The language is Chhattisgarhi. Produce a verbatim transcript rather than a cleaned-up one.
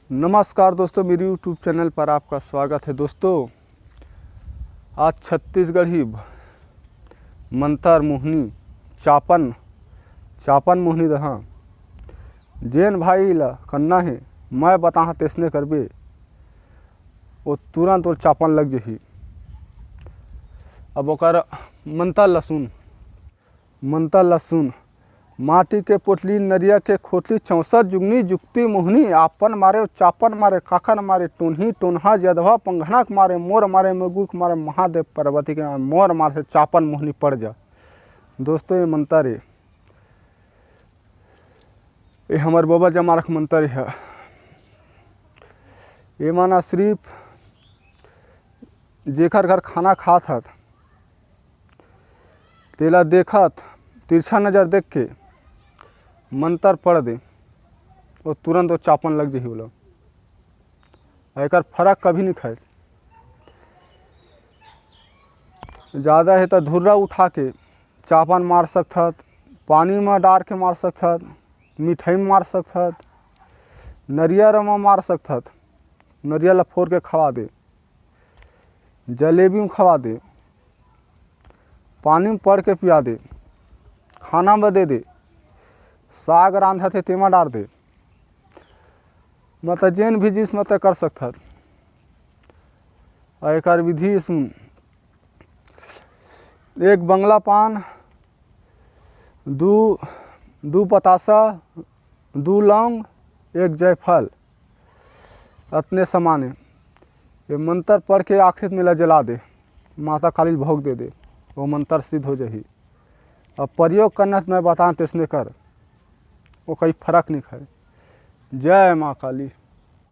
नमस्कार दोस्तों, मेरे YouTube चैनल पर आपका स्वागत है। दोस्तों, आज छत्तीसगढ़ी मंतर मोहनी चापन, चापन मोहनी दहा। जेन भाई ला करना हे, मैं बताहा तेसने करबे, वो तुरंत वो चापन लग जही। अब ओकर मंतर ला सुन, मंतर ला सुन। माटी के पोटली, नरिया के खोटली, चौसठ जुगनी जुगती मोहनी, आपन मारे, चापन मारे, काकन मारे, टोनही, टोनहा, जदवा, पंघनक मारे, मोर मारे, मगुक मारे, महादेव पार्वती के मारे, मोर मारे से चापन मोहनी पड़ जा। दोस्तों, ये मंतर हे, ये हमर बबा जमारख मंतर हे। ये माना सिर्फ जेकर घर खाना खात हत, तेला देखत, तिरछा नजर देख के मंतर पढ़ दे, वो तुरंत वो चापन लग जही ओला। एकर फरक कभी नहीं खाए। ज़्यादा हे तो धुर्रा उठा के चापन मार सकथत, पानी में डार के मार सकथत, मिठाई में मार सकथत, नरियर में मार सकथत। नरियर ला फोर के खवा दे, जलेबी में खवा दे, पानी में पड़ के पिया दे, खाना में दे दे, साग रांधत हे तेमा डार दे, मतलब जेन भी जिस मत कर सकथत। और एकर विधि सुन, एक बंगला पान, दू, दू पतासा, दू लौंग, एक जायफल, अतने सामान हे। ये मंतर पढ़ के आखिर में ला जला दे, माता काली ल भोग दे दे, वो मंतर सिद्ध हो जाही। अब प्रयोग करना तो मैं बतान तेसने कर, वो कोई फर्क नहीं खाए। जय माँ काली।